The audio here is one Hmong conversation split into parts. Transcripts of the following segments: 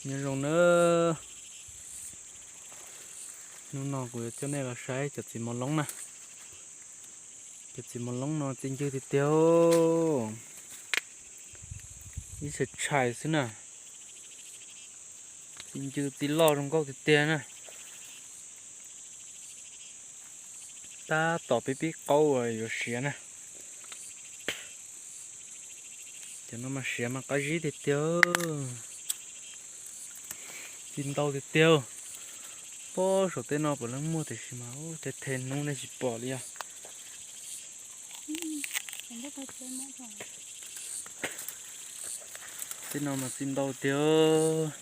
Nyob zoo na, hnub no kuv yuav coj nej los saib cov txiv mos loob na. Cov txiv mos loob no txi ncw tiag tiag, ib tshais tshais xwb na. Txi ncw txi loj zoo nkauj tiag tiag na. Tab tom pib pib qaub uas yuav siav na. Cov no mas siav mas qab zib tiag tiag. Txi ntau tiag tiag. Pob saum tej no puav leej muaj tiam sis mas ua cas the hnub nej tsis pom li os. Tej no mas txi ntau tiag.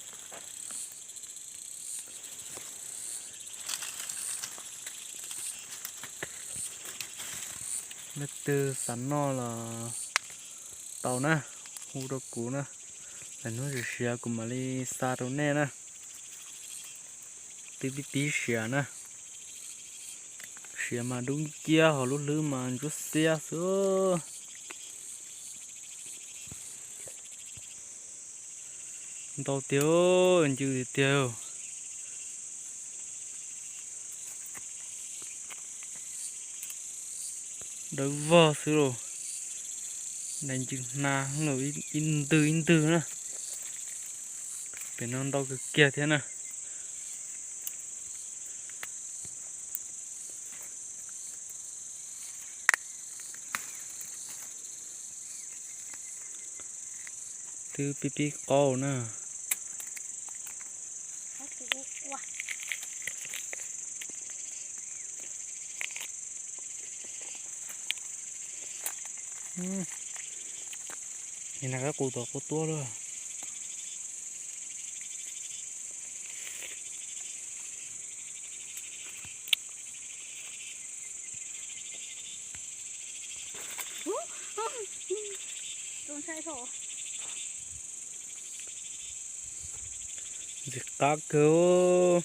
Leej twg xav noj los tau na, hu rau kuv na, lwm hnub siav siav kuv mam li xa rau nej na. Twb pib pib siav na, siav mas dub nciab ho lub hlwb mas ntsuab xiab xwb. Ntau tiag, ncw tiag tiag. Dawb vog xwb los, nais ncws hnav los ib ntwg ib ntwg na. Pem no ntau kawg kiag thiab na. Twb pib pib qaub na. Nim no qaib qus tod qua tuab lawm. Ntxim qab kawg,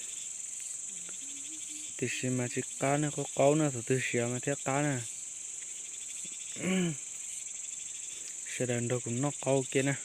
tiam sis mas tsis qab ne, qaub qaub na, thaum twg siav mas thiaj qab na. Sawv daws nrog kuv noj qaub kiag na.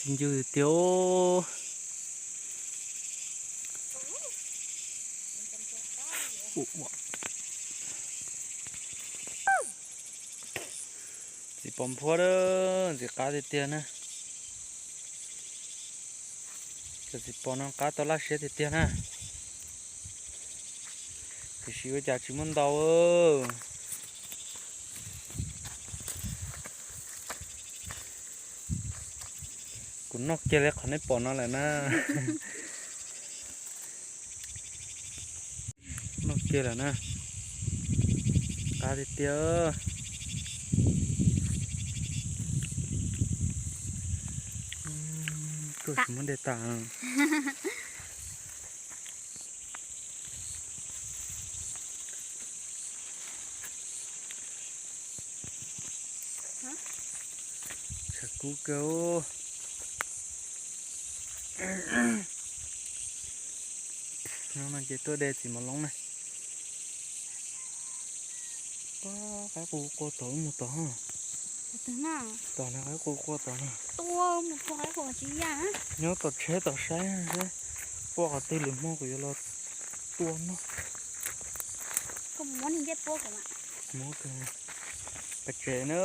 Txi ncw tiag. Txiv pos nphuab, ntxim qab tiag tiag na. Cov txiv pos no qab tau laj siab tiag tiag na. Tiam sis ua cas tsis muaj ntau. Kuv noj kiag li qhov nej pom no lawm na. Noj kiag lawm na. Qab tiag tiag. Tuaj tsis muab de tas. Tshav kub kawg. Hnub no ces tuaj de txiv mos loob na. Qaib qus qua tod mus tod. Tom no qaib qus qua tod no. Nyob tom tsheb tom saib seb puas qhov twg, lwm hmo kuv yuav los tua noj. Muab pais tsev na.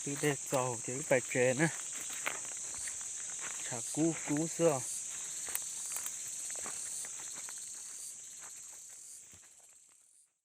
Twb de txaus ces wb pais tsev na. Tshav kub kub xwb os.